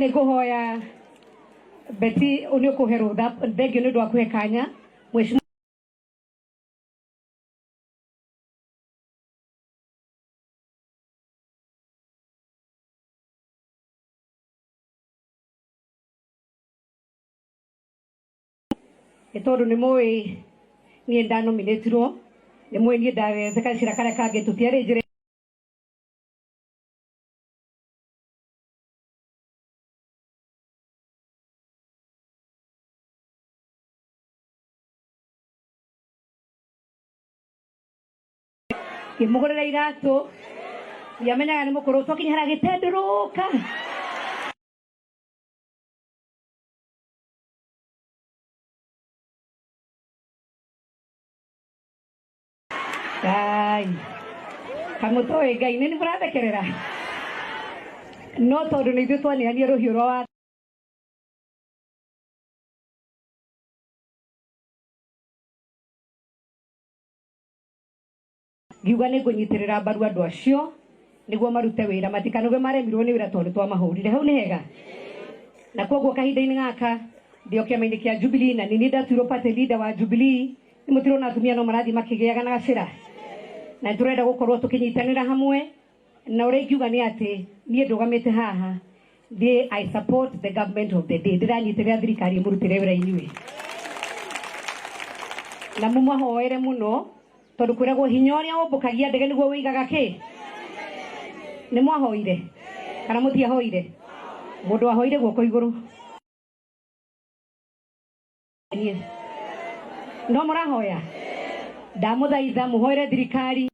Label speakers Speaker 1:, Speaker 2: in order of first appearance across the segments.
Speaker 1: Niĩ nĩ ngũhoya Betty nĩ ũkũhe rũtha, thengio nĩ ũndũ wa kũhe kanya. Mheshimiwa nĩ tondũ nĩ mũĩ niĩ ndanominĩtirwo, nĩ mũĩ niĩ ndagete gacĩra karĩa kangĩ tũtiarĩ njĩra. Ngĩmũgũrĩra iratũ, ndiamenyaga nĩ mũkũrũ, twakinya harĩa agĩtendũrũka. Ngai kamũtoĩ Ngai nĩ mũrathekerera no tondũ nĩ ithuĩ twaneanire rũhiũ rwa watho. Ngiuga nĩ ngũnyitĩrĩra mbaru andũ acio nĩguo marute wĩra, matikanoge maremirwo nĩ wĩra tondũ twamahũrire. Hau nĩ hega. Na koguo kahinda-inĩ gaka ndĩ o kĩama-inĩ kĩa Jubilee na nĩ niĩ ndatuirwo party leader wa Jubilee. Nĩ mũtirona atumia no marathiĩ makĩgĩaga na gacĩra, na nĩ tũrenda gũkorwo tũkĩnyitanĩra hamwe. Na ũrĩa ingiuga nĩ atĩ niĩ ndũgamĩte haha ndĩ I support the government of the day, ndĩranyitĩrĩra thirikari ĩmũrutĩre wĩra inyuĩ, na mũmahoere mũno tondũ kwĩragwo hinya ũrĩa ũmbũkagia ndege nĩguo wĩigaga kĩ. Nĩ mwahoire kana mũtiahoire? Mũndũ ahoire guoko igũrũ. No mũrahoya, ndamũthaitha mũhoere thirikari.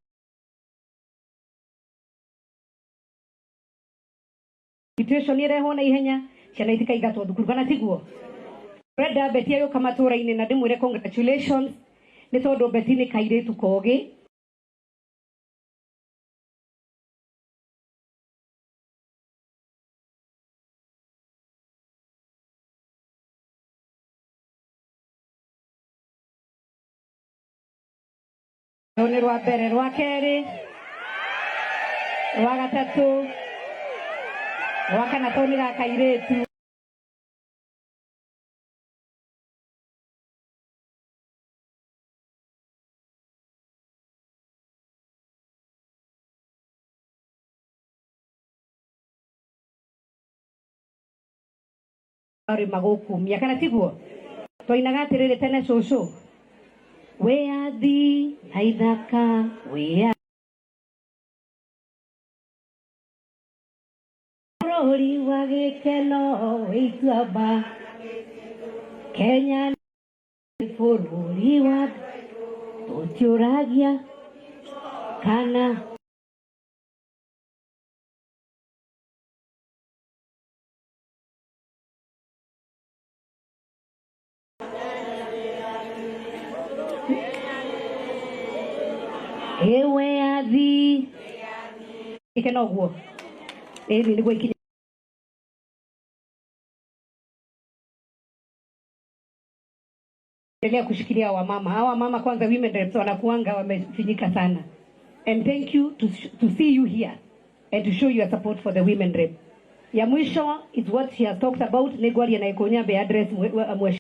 Speaker 1: Situation ĩrehwo na ihenya, ciana itikaingatwo thukuru, kana tiguo? Renda Betty agĩũka matũra-inĩ na ndĩmwĩre congratulations nĩ tondũ Betty nĩ kairĩtu kogĩ. Rũu nĩ rwa mbere, rwa kerĩ, rwa gatatũ, rwa kana tondũ nĩ ga kairĩtu. Magũkumia kana tiguo? Twainaga atĩrĩrĩ tene, cũcũ wĩyathi na ithaka wĩya bũrũri wa gĩkeno wĩ ituamba Kenya nĩ bũrũri wa tũtiũragia kana ewe athi ikena ũguo ĩni nĩguo ikinye. Endelea kushikilia wamama. Hawa mama kwanza, women reps wanakuanga wamefinyika sana. And thank you to see you here and to show your support for the women rep. Ya mwisho is what she has talked about, nĩ ngwaria na ĩkũnyambe address mwe.